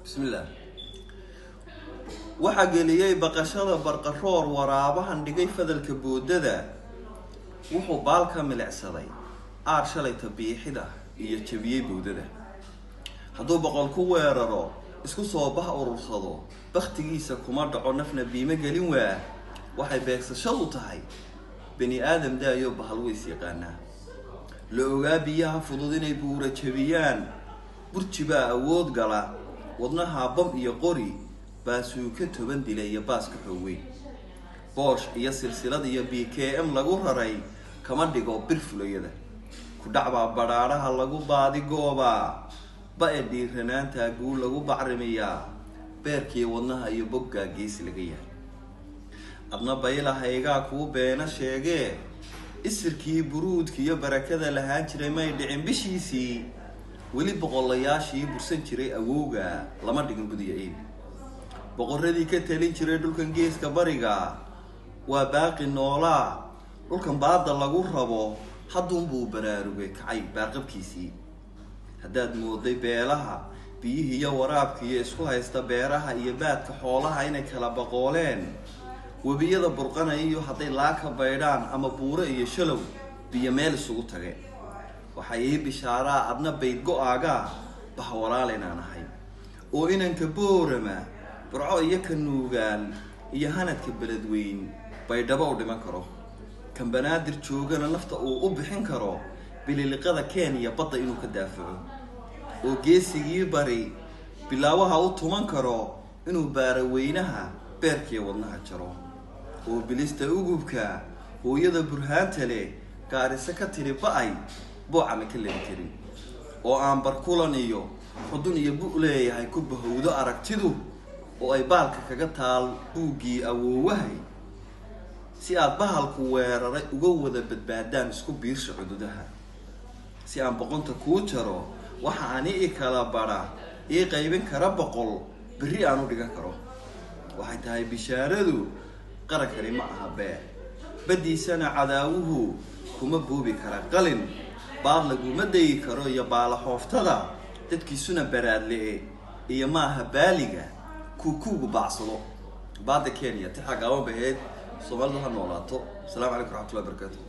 Bismillah. Waxaa geliyey baqashada barqaroor waraabahan dhigay fadalka boodada. Wuxuu baal ka milicsaday aar shalayta biixida iyo jabiyey bowdada. Hadduu boqol ku weeraro, isku soo bah urursado, bakhtigiisa kuma dhaco, nafna biimo gelin waa. Waxay beegsashadu tahay bani aadam daayo bahal ways yaqaanaa. La ogaa biyaha fudud inay buura jabiyaan. Burji baa awood gala wadnaha, bam iyo qori baasuuka 10 dila iyo baaska xoogweyn. Boosh iyo silsilad iyo BKM lagu raray kama dhigo bir fulayada. Ku dhacbaa badhaadhaha lagu baadi goobaa, ba-e dhiiranaantaa guul lagu bacrimiyaa, beerkiiyo wadnaha iyo boggaa geesi laga yahay. Adna baylahaygaa kuu beena sheegee, isirkii buruudka iyo barakada lahaan jiray may dhicin bishiisii. Weli boqolayaashii bursan jiray awowga lama dhigin budiya iib. Boqoradii ka talin jiray dhulkan geeska bariga waa baaqi noolaa. Dhulkan baadda lagu rabo hadduunbuu baraarugay kacay baarqabkiisii. Haddaad mooday beelaha biyihii iyo waraabkiiyo isku haysta beeraha iyo baadka xoolaha inay kala baqooleen, webiyada burqanaya iyo hadday laaka baydhaan ama buuro iyo shalow biyo meel isugu tage, waxaa ii bishaaraa adna bayd go-aagaa bahwalaal inaan ahay, oo inanka Boorama, Burco iyo ka Nuugaal iyo hanadka Beledweyn Baydhabo u dhiman karo, kan Banaadir joogana nafta uu u bixin karo bililiqada Kenya badda inuu ka daafaco, oo geesigii bari bilaawaha u tuman karo inuu baaraweynaha beerkiiyo wadnaha jaro, oo bilista ugubka hooyada burhaanta leh Gaariso ka tiri ba-ay boocama ka lebi karin, oo aan barkulan iyo xudun iyo bu leeyahay ku bahowdo aragtidu, oo ay baalka kaga taal buuggii awoowahay. Si aad bahalku weeraray uga wada badbaadaan, isku biirsha cududaha. Si aan boqonta kuu jaro, waxa ani i kala badha ii qaybin kara boqol berri aan u dhigan karo. Waxay tahay bishaaradu, qarankani ma aha beer, baddiisana cadaawuhu kuma buubi kara qalin, baad laguma dayi karo iyo baala xooftada dadkiisuna baraadle-e iyo maaha baaliga kuukuugu baacsado baadda Kenya. Tixaa gaaban baheyd. Soomaalidu ha noolaato. Asalaamu calaykum raxmatullahi barakatu.